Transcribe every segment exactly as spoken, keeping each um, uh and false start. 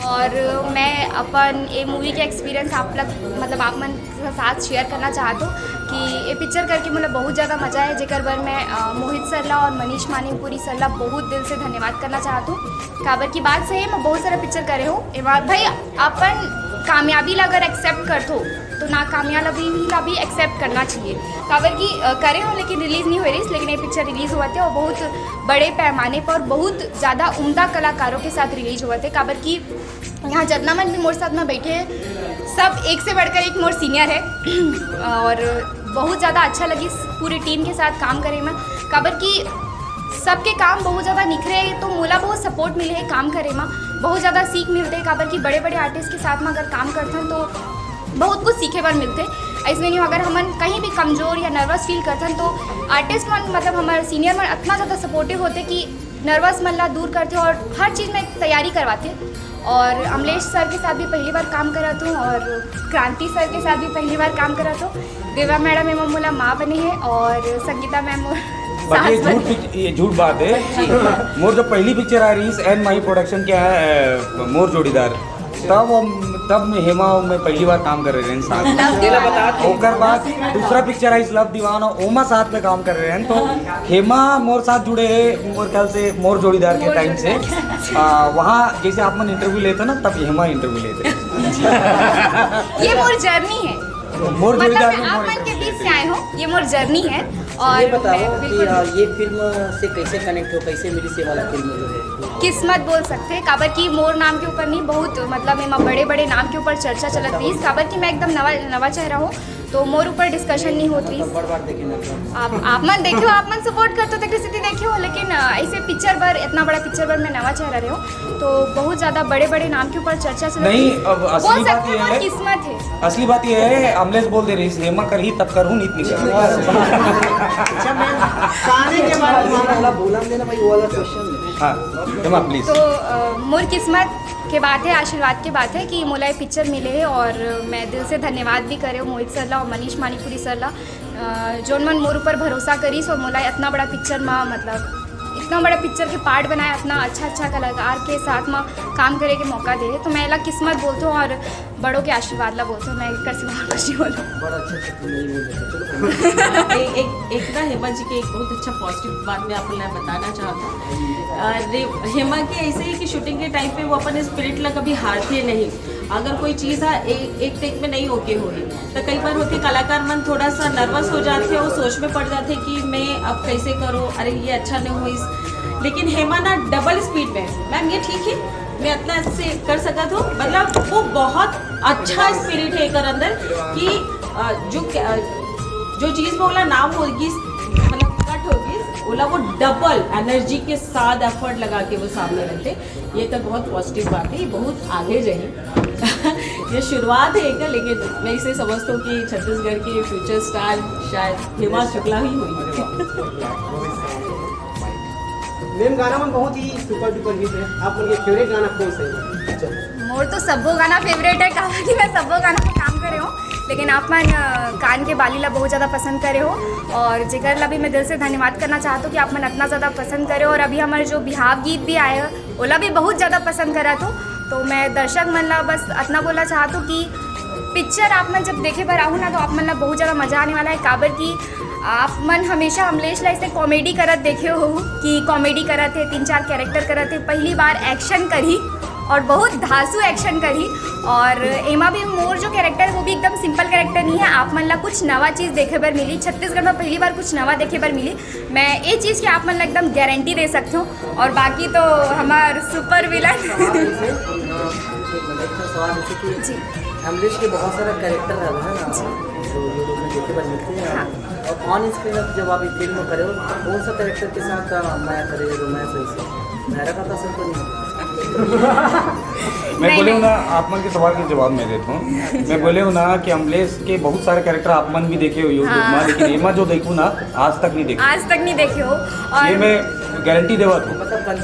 और मैं अपन ए मूवी के एक्सपीरियंस आप लग, मतलब आप मन के साथ शेयर करना चाहत हूँ कि ये पिक्चर करके मोला बहुत ज़्यादा मज़ा है, जेकर बर मैं अ, मोहित सर ला और मनीष मानिकपुरी सर ला बहुत दिल से धन्यवाद करना चाहत हूँ। काबर की बात सही है, मैं बहुत सारा पिक्चर करे हूँ। एमा भाई, अपन कामयाबी ला अगर एक्सेप्ट करथो तो ना कामयाबी ला भी एक्सेप्ट करना चाहिए। काबर की अ, करे हो लेकिन रिलीज नहीं हो रही, लेकिन ये पिक्चर रिलीज हुआ थे और बहुत बड़े पैमाने पर बहुत ज़्यादा उम्दा कलाकारों के साथ रिलीज हुआ थे। काबर की यहाँ जितना मन भी मोर साथ में बैठे हैं, सब एक से बढ़कर एक मोर सीनियर है। और बहुत ज़्यादा अच्छा लगी पूरी टीम के साथ काम करे में। काबर की सबके काम बहुत ज़्यादा निखरे, तो मोला बहुत सपोर्ट मिले है काम करे में, बहुत ज़्यादा सीख मिलते है। काबर की बड़े बड़े आर्टिस्ट के साथ में अगर काम करथन तो बहुत कुछ सीखे बर मिलते। ऐसे नहीं, अगर हमन कहीं भी कमजोर या नर्वस फील करथन तो आर्टिस्ट मन, मतलब हमारे सीनियर मन इतना ज़्यादा सपोर्टिव होते कि नर्वस मन ला दूर करते और हर चीज़ में तैयारी करवाते। और अमलेश सर के साथ भी पहली बार काम करा थो और क्रांति सर के साथ भी पहली बार काम करा थो। देवा मैडम एमा मोला माँ बने है और संगीता मैम मोर बाकी ये सास झूठ बने। पिक-, ये झूठ बात है। मोर जब पहली पिक्चर आ रही है एन माही प्रोडक्शन के, अ, मोर जोड़ीदार, तब हम, तब मैं हेमा और मैं पहली बार काम कर रहे हैं साथ में। लव दीवाना। ओकर बाद दूसरा पिक्चर आई लव दीवाना, ओमा साथ में काम कर रहे हैं। तो हेमा मोर साथ जुड़े हैं मोर ख्याल से मोर जोड़ीदार के टाइम से। आ, वहाँ जैसे आप मन इंटरव्यू लेते ना, तब हेमा इंटरव्यू लेते। ये मोर जर्नी है। मोर मतलब जोड़ीदार मैं में आप मोर मन के बीच से आए हूँ, ये मोर जर्नी है। और ये बताओ मैं कि बिल्कुल आ, ये फिल्म से कैसे कनेक्ट हो, कैसे मिली ये वाला फिल्म जो है? किस्मत बोल सकते हैं, काबर की मोर नाम के ऊपर नहीं, बहुत मतलब एमा बड़े बड़े नाम के ऊपर चर्चा चलत रही, काबर की मैं एकदम नवा नवा चेहरा हूँ, तो मोर ऊपर डिस्कशन नहीं होत रही। बड़ बार देखे ना। आप आप मन देखियो, आप मन सपोर्ट करते तो किसी देखे हो, लेकिन अ, ऐसे पिक्चर पर, इतना बड़ा पिक्चर पर मैं नवा चेहरा रहे हूँ, तो बहुत ज़्यादा बड़े बड़े नाम के ऊपर चर्चा चलत नहीं, रही। अब असली बोल बात सकते ये हो, है, किस्मत है। असली बात ये है, अमलेश बोल दे रही, हेमा करही तब करूँ, नीत नहीं करूँ। अच्छा, मैं गाने के बारे में बोला देना भाई, वो वाला क्वेश्चन है। हाँ, हेमा, प्लीज। तो अ, मोर किस्मत के बात है, आशीर्वाद के बात है कि मोला ये पिक्चर मिले है और मैं दिल से धन्यवाद भी करे हूँ मोहित सर ला और मनीष मानिकपुरी सर ला, अ, जोन मन मोर ऊपर भरोसा करिस और मोला इतना बड़ा पिक्चर में, मतलब इतना बड़ा पिक्चर के पार्ट बनाए, इतना अच्छा अच्छा कलाकार के साथ में काम करे के मौका दे, तो मैं एला किस्मत बोलथों और बड़ों के आशीर्वाद ला बोलथों। मैं एकर सिवा और कुछ नहीं बोलूँ। बड़ा अच्छा अच्छा, तुम नहीं बोल रहे थे। चलो। एक, एक, एक ना हेमा जी के एक बहुत अच्छा पॉजिटिव बात मैं आप लोग बताना चाहता हूँ। अ, रे-, हेमा के ऐसे है कि शूटिंग के टाइम पे वो अपन स्पिरिट ला कभी हारते नहीं। अगर कोई चीज़ हा एक, एक टेक में नहीं ओके होही, तो कई बार होथे कलाकार मन थोड़ा सा नर्वस हो जाथे, वो सोच में पड़ जाथे कि मैं अब कैसे करूँ, अरे ये अच्छा नहीं होइस। लेकिन हेमा ना डबल स्पीड में, "मैम ये ठीक है, मैं इतना से कर सकत हूँ।" मतलब वो बहुत अच्छा स्पिरिट है एकर अंदर कि अ, जो क-, अ, जो चीज़ में ओला नाम होगी, मतलब कट होगी, ओला वो डबल एनर्जी के साथ एफर्ट लगा के वो सामने रखते। ये तो बहुत पॉजिटिव बात है, ये बहुत आगे जाए। ये शुरुआत है एक, लेकिन मैं इसे समझता हूँ कि छत्तीसगढ़ के फ्यूचर स्टार शायद हेमा शुक्ला ही होंगी। मैम, गाना मन बहुत ही सुपर डुपर हिट है, आप मन के फेवरेट गाना कौन सा है? अच्छा। मोर तो सब्बो गाना फेवरेट है, काबर कि मैं सब्बो गाना में काम करे हूँ, लेकिन आप मन अ, कान के बाली ला बहुत ज़्यादा पसंद करे हो और जेकर ला भी मैं दिल से धन्यवाद करना चाहत हूँ कि आप मन इतना ज़्यादा पसंद करे हो। और अभी हमारे जो बिहाव गीत भी आए हैं, ओला भी बहुत ज़्यादा पसंद करा थो। तो मैं दर्शक मन ला बस इतना बोलना चाहत हूँ कि पिक्चर आप मन जब देखे बर आहू ना, तो आप मन ला बहुत ज़्यादा मज़ा आने वाला है, काबर कि आप मन हमेशा अमलेश ला ऐसे कॉमेडी करत देखे हो कि कॉमेडी करत है, तीन चार कैरेक्टर करत है, पहली बार एक्शन करी और बहुत धांसू एक्शन करी। और एमा भी मोर जो कैरेक्टर है वो भी एकदम सिंपल कैरेक्टर नहीं है, आप मन ला कुछ नवा चीज़ देखे बर मिली, छत्तीसगढ़ में पहली बार कुछ नवा देखे बर मिली। मैं ये चीज़ की आप मन ला एकदम गारंटी दे सकती हूँ। और बाकी तो हमार सुपर विलन। एक सवाल, जैसे कि जी। अमरीश के बहुत सारा कैरेक्टर रहल है ना, जो YouTube में देखे बर मिलते हैं। हाँ। और ऑन स्क्रीन अब जब आप ये फिल्म करे हो, तो कौन सा कैरेक्टर के साथ, अ, मया करे, रोमांस वैसे? मेरा का तो असर तो नहीं होता। मैं नहीं, बोले हूँ नहीं। ना, आप मन के सवाल के जवाब मैं देता हूँ। मैं बोले हूँ ना कि अमलेश के बहुत सारे कैरेक्टर आप मन भी देखे हो YouTube हाँ। में, लेकिन एमा जो देखू ना, आज तक नहीं देखे। आज तक नहीं देखे हो। और ये मैं गारंटी देवत हूँ,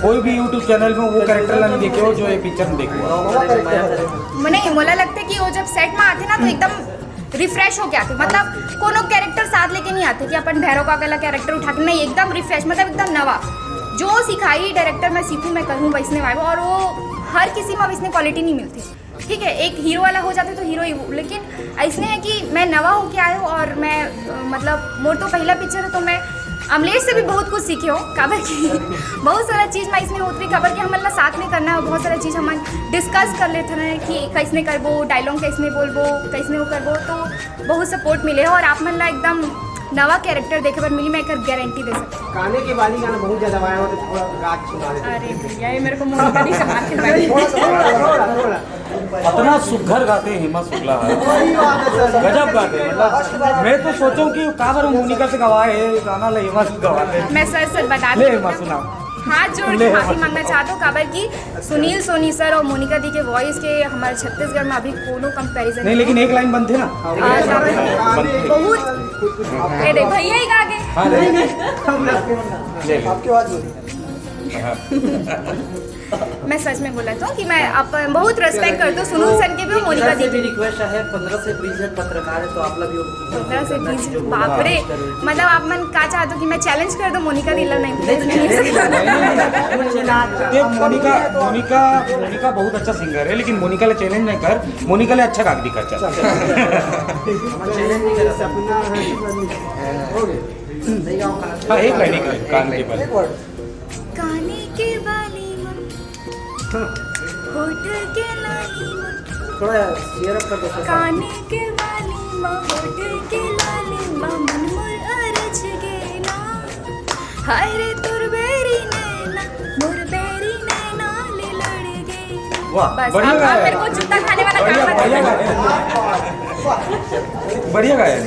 कोई भी YouTube चैनल में वो कैरेक्टर ला नहीं देखे हो जो ये पिक्चर में देखे हो। नहीं, मोला लगता है कि वो जब सेट में आते ना तो एकदम रिफ्रेश होके आते, मतलब कोनो कैरेक्टर साथ लेके नहीं आते कि अपन भैरव काका ला कैरेक्टर उठा के, नहीं, एकदम रिफ्रेश, मतलब एकदम नवा। जो सिखाई डायरेक्टर, मैं सीखूँ, मैं करूँ, वैसने वाइब। और वो हर किसी में अब इसने क्वालिटी नहीं मिलती। ठीक है, एक हीरो वाला हो जाते तो हीरो ही वो, लेकिन ऐसने है कि मैं नवा होके आए हूँ और मैं अ, मतलब मोर तो पहला पिक्चर है, तो मैं अमलेश से भी बहुत कुछ सीखे हो। काबर की बहुत सारा चीज मैं इसमें होती, काबर की हमन ला साथ में करना है, बहुत सारा चीज हमन डिस्कस कर लेते हैं कि कैसने करबो, डायलॉग कैसने बोलबो, कैसने वो करबो। तो बहुत सपोर्ट मिले हो और आप मन ला एकदम नवा कैरेक्टर देखे बर मिली, मैं एक गारंटी दे सकती हूँ। काने के बाली गाना बहुत ज्यादा वायरल होता है, थोड़ा गा के सुना देते। अरे भैया, ये मेरे को मोनिका दी से मार के भाई। थोड़ा सा, थोड़ा सा, थोड़ा सा। इतना सुघर गाते हैं हेमा शुक्ला है। वही बात है सर। गजब गाते हैं, मतलब मैं तो सोचूं कि काबर मोनिका से गवाए है गाना ले हेमा से गवाते हैं। मैं सर सर बता ले दूँ। हेमा सुनाओ। हाथ जोड़ के माफी मांगना चाहता हूँ, काबर की सुनील सोनी सर और मोनिका दी के वॉइस के हमारे छत्तीसगढ़ में अभी कोनो कंपैरिजन नहीं, लेकिन एक लाइन बनते ना। बहुत। ये देख भैया ही गा गए। हाँ, ले, ले, ले। आपके बाद बोलिए। मैं सच में बोला तो कि मैं आप बहुत रिस्पेक्ट करती हूँ सुनील सर के भी और मोनिका सर से दी भी की। रिक्वेस्ट है, पंद्रह से बीस जन पत्रकार है तो आप लोग भी पंद्रह से बीस, बाप रे। मतलब आप मन का चाहते हो कि मैं चैलेंज कर दो मोनिका दी ला? नहीं, नहीं, नहीं। ये मोनिका मोनिका मोनिका बहुत अच्छा सिंगर है, लेकिन मोनिका ले चैलेंज नहीं कर, मोनिका ले अच्छा गा के दिखा। चल। हमारा चैलेंज नहीं कर सकते। हाँ, एक लाइन, एक लाइन, कान के बल। काने के बाली मा, होठ के लाली मा, थोड़ा चीयर अप कर दो सर। काने के बाली मा, होठ के लाली मा, मन मोर अरझ गे ना। हाय रे तोर बैरी नैना, मोर बैरी नैना ले लड़ गे। वाह, बस, बढ़िया अब, अब गाया। मेरे को जूता खाने वाला बढ़िया, काम बढ़िया बता। गाया। बढ़िया गाया।